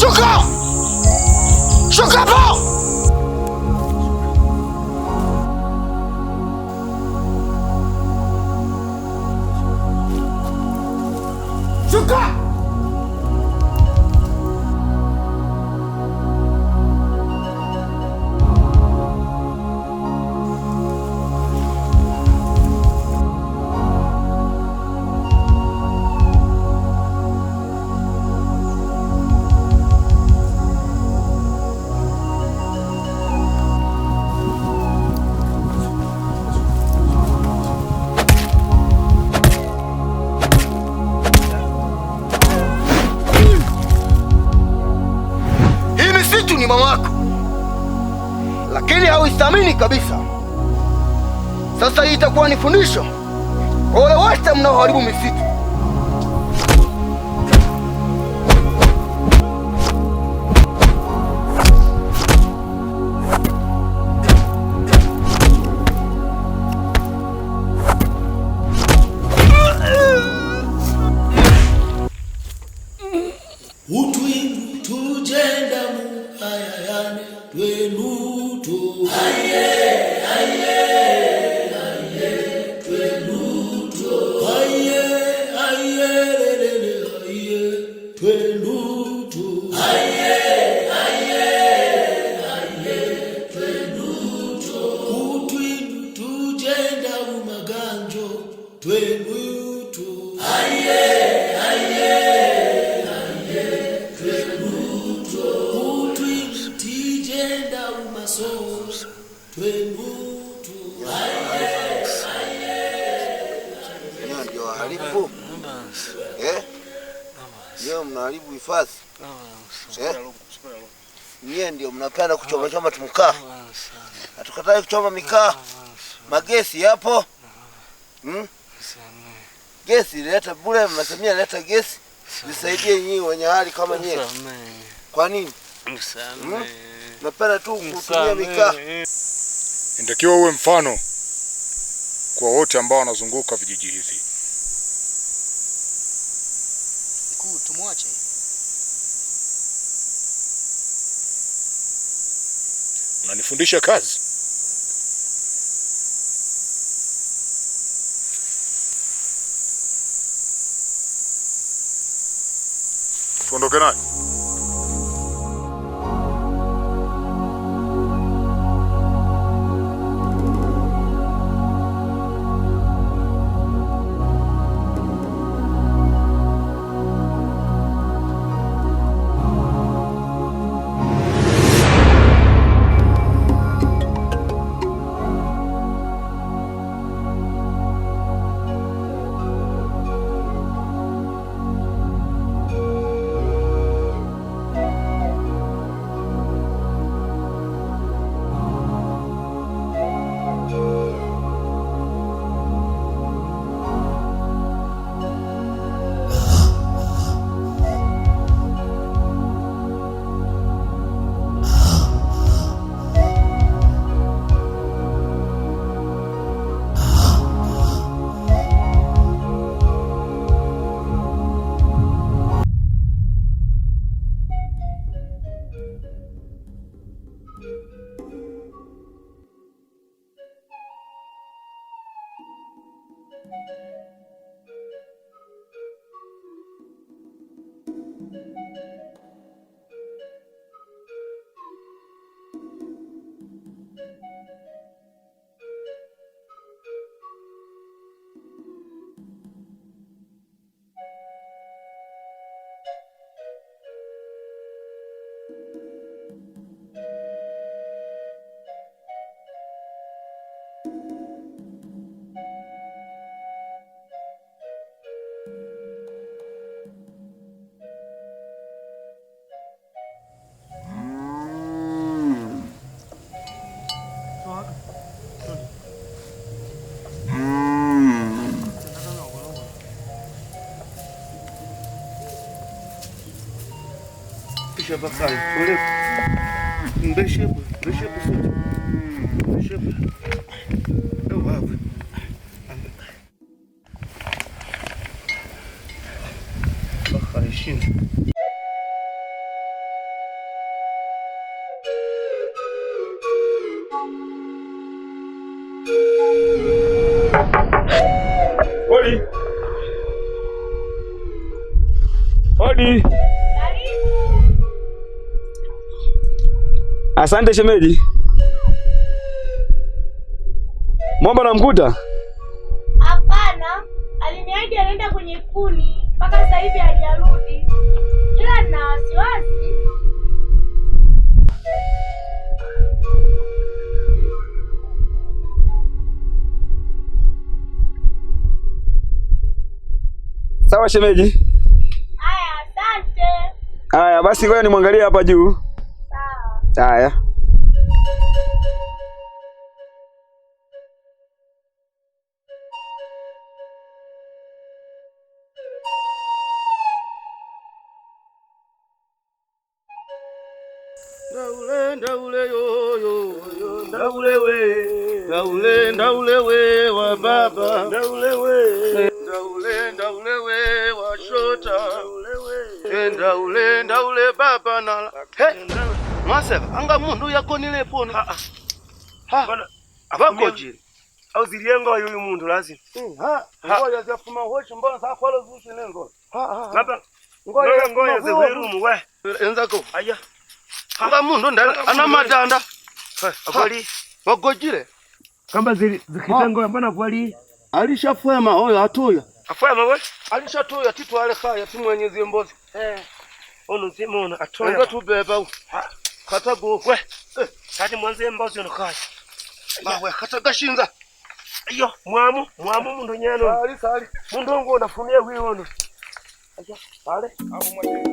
Shuka! Shuka hapo! Shuka! Hii misitu ni mama yako, lakini hauithamini kabisa. Sasa hii itakuwa ni fundisho kwa wale wote mnaoharibu misitu. Utwindu tujenda muhayayane twenutu aye aye aye twenutu aye aye lelele aye twenutu aye aye aye twenutu utwindu tujenda umaganjo twenutu aye aye tijenda umaso twenutu. Nyie ndio wahalifu eh? Nyie mnaharibu hifadhi eh? Nyie ndio mnapenda kuchoma choma tumkaa. Hatukatai kuchoma mikaa, magesi yapo hmm? Gesi ileta bure, mnasemia leta gesi zisaidie nyinyi wenye hali kama nyie. Kwa nini Napenda tu kutumia mikaa? Inatakiwa uwe mfano kwa wote ambao wanazunguka vijiji hivi. Mkuu, tumwache. Unanifundisha kazi? Tuondoke naye. Hodi. Asante shemeji. Mwamba namkuta? Hapana, aliniahidi anaenda kwenye kuni, mpaka sasa hivi hajarudi, ila nina wasiwasi. Sawa shemeji. Haya, asante. Haya basi, ngoja nimwangalie hapa juu. Sawa. Haya. Ndaule ndaule yoyo ndaule we ndaule ndaule we wa baba ndaule we ndaule ndaule we wa shota ndaule we ndaule ndaule baba na he maseba anga mundu yakonile pono ha abakojile au ziliengo yuyu mundu lazima ha ngoja zafuma hocho mbona sakwalo zushi nengo ha baba ngoja ngoja zihwerumu we enzako aya anga mundu ndani ana matanda akwali bagojile kamba zikitengo mbona kwali alishafwema oyo atuya afwema we alishatuya titwale khaya timwenyezi mbozi ono nzima atoya enza tubeba katago we kati mwanze mbozi ono khaya mawe katagashinza iyo mwamu mwamu mundu nyano sali sali mundu ngo ndafumia wiwono aya pale Hapo mwaje.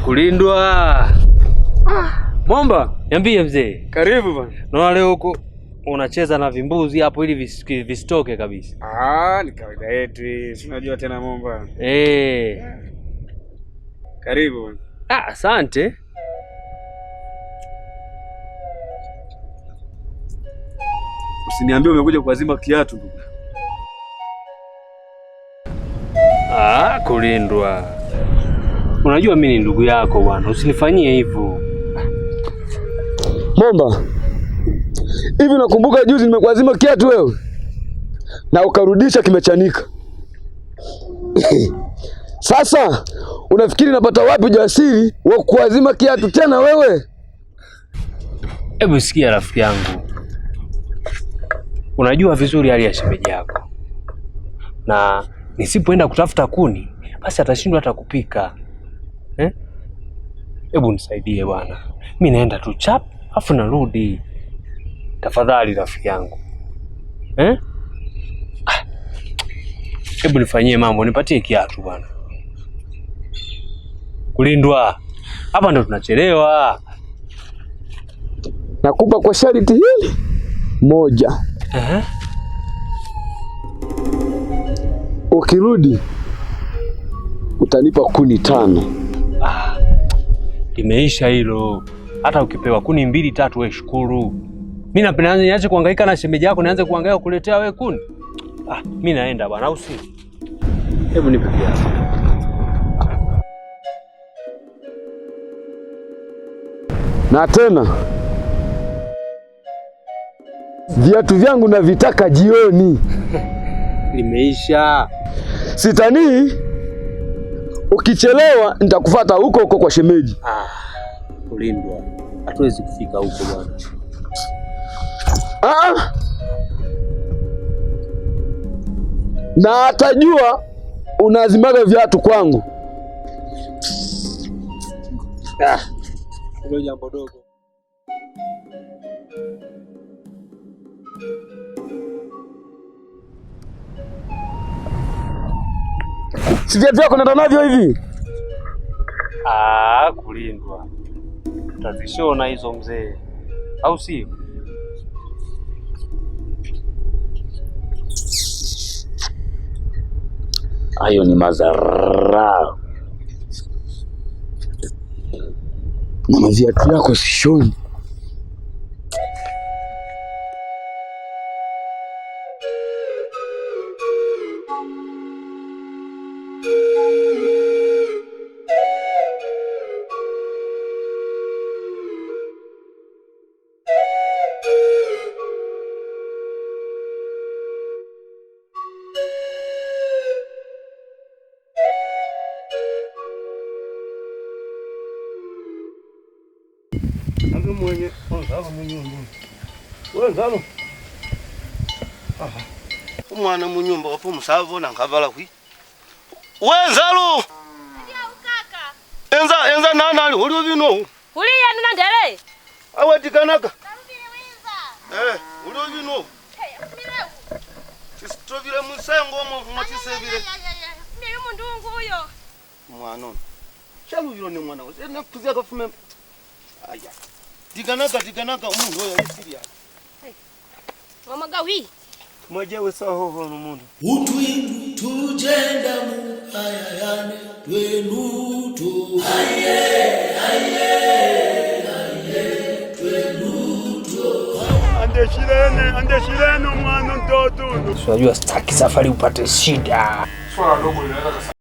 Kulindwa. Mwamba, Niambie mzee. karibu bana. Naona leo huko unacheza na vimbuzi hapo ili visitoke kabisa. Ah, ni kawaida yetu hii. Si unajua tena Mwamba. Eh. Karibu bana. Ah, asante. Usiniambie umekuja kuazima kiatu ndugu. Ah, Kulindwa. Unajua mimi ni ndugu yako bwana, usinifanyie hivyo. Mwamba, hivi unakumbuka juzi nimekuazima kiatu wewe na ukarudisha kimechanika? Sasa unafikiri napata wapi ujasiri wa kuazima kiatu tena wewe? Hebu sikia rafiki yangu, unajua vizuri hali ya shemeji yako, na nisipoenda kutafuta kuni basi atashindwa hata kupika. Hebu nisaidie bwana, mi naenda tu chap afu narudi. Tafadhali rafiki yangu. Hebu nifanyie mambo, nipatie kiatu bwana. Kulindwa, hapa ndo tunachelewa. Nakupa kwa sharti hili moja. Ukirudi utanipa kuni 5. Ah, limeisha hilo. Hata ukipewa kuni 2 3 wewe shukuru. Mimi napenda niache kuhangaika na shemeji yako, nianze kuhangaika kukuletea wewe kuni. Ah, mimi naenda bwana, au si? Hebu nipe kiasi. Na tena viatu vyangu navitaka jioni. Limeisha. Sitanii, ukichelewa nitakufuata huko huko kwa shemeji. Ah, Kulindwa, hatuwezi kufika huko bwana. Ah, na atajua unazimaga viatu kwangu. Ah. Hilo jambo dogo. Si viatu vyako naenda navyo hivi? Ah, kulindwa. Utazishona hizo mzee. Au sio? Hayo ni madharau. Na maviatu yako sishoni. Wenzalo umwana munyumba wapo musavo nankavala kwi wenzalo enza enza nanali uli bino Uliya nandele. awatikanaka uli bino tisitrovile musengo omo mwatisevile Mimi mundungu huyo. mwana ono shaluvilo ni mwana wose nakuzia kafume aya tikanaka tikanaka umundu oyo alisiria Mama gawi. mwajewe sahoho numundu Utwindu tujenda mukayayane twenuto aye aye aye twenuto Andeshilene, andeshilene mwana mtoto. Unajua sitaki safari upate shida. Swala dogo linaweza